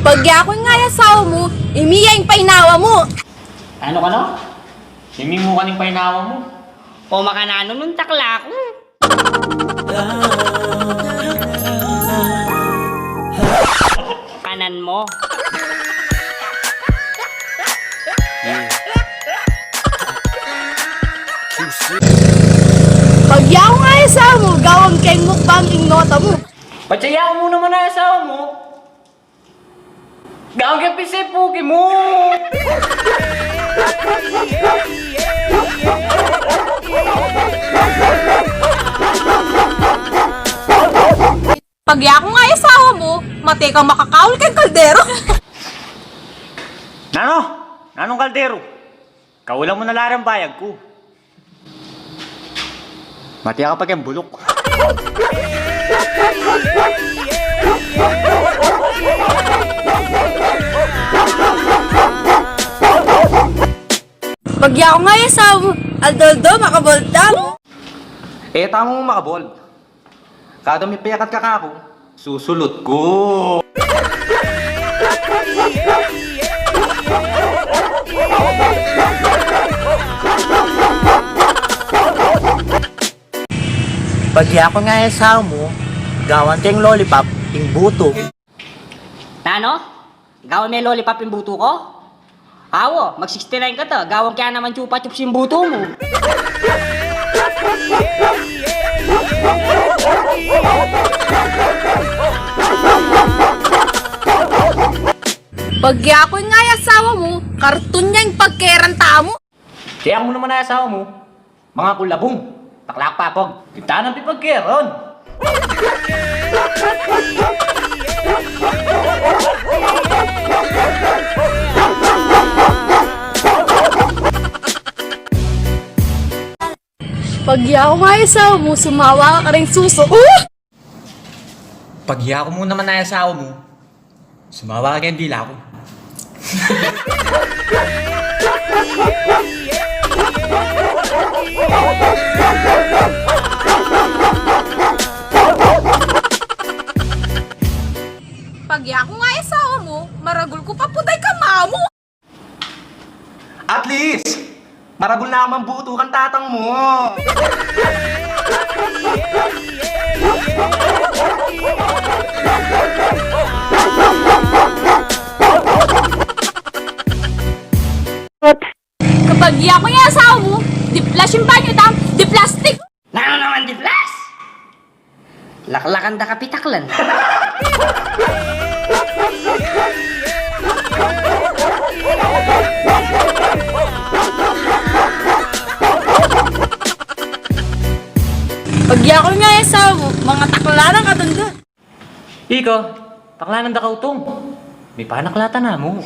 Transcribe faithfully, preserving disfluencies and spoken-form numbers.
Pagyaku nga ing asawa mu, imi ya ing painawa mu. Nanu kanu? Imi mu kanu ing painawa mu? O makananu nung takla ku? Kanan mu. Pagyaku nga ing asawa mu, gawan keng mukbang ing nota mu. Pagyaku mu naman ing asawa mu, gawan keng pizza ing puki mu. Pagyaku nga ing asawa mu, mate kang makakaul keng kaldero. Nanu? Nanung kaldero? Kaulan mu na la reng bayag ku. Mate ka pa keng buluk. Pagyaku nga ing asawa mu, aldo-aldo, makabold tamu. E tamu makabold. Kada mipekat ka kaku, susulut ku. Pagyaku nga ing asawa mu, gawan keng lollipop ing butu. Nanu? Gawan me lollipop ing butu ku? Awa, mag sixty-nine ka ta, gawan ke naman chupa chups ing butu mu. Pagyaku nga ing asawa mu, karton ya ing pagkeran tamu. Kaya mu naman ing asawa mu, mangakul labung, takla ku papag. Kita nang pipagkeran. Pagyaku nga ing asawa mu, sumawa ka kareng susu. Uh! Pagyaku mu naman ing asawa mu, sumawa ka keng dila ku. Pagyaku nga ing asawa mu, maragul ku pa puday kamamu. At least, maragul na mang butu kang tatang mu. Pagyaku ing asawa mu, di-flush ing banyu tamu, di-plastic. Nanu naman di-flush? Laklakan da kapitaklan. Pagyaku nga ing asawa mu, mangatakla na ka dun dun. Ika, taklanan da ka utung. Mipanakla ta namu.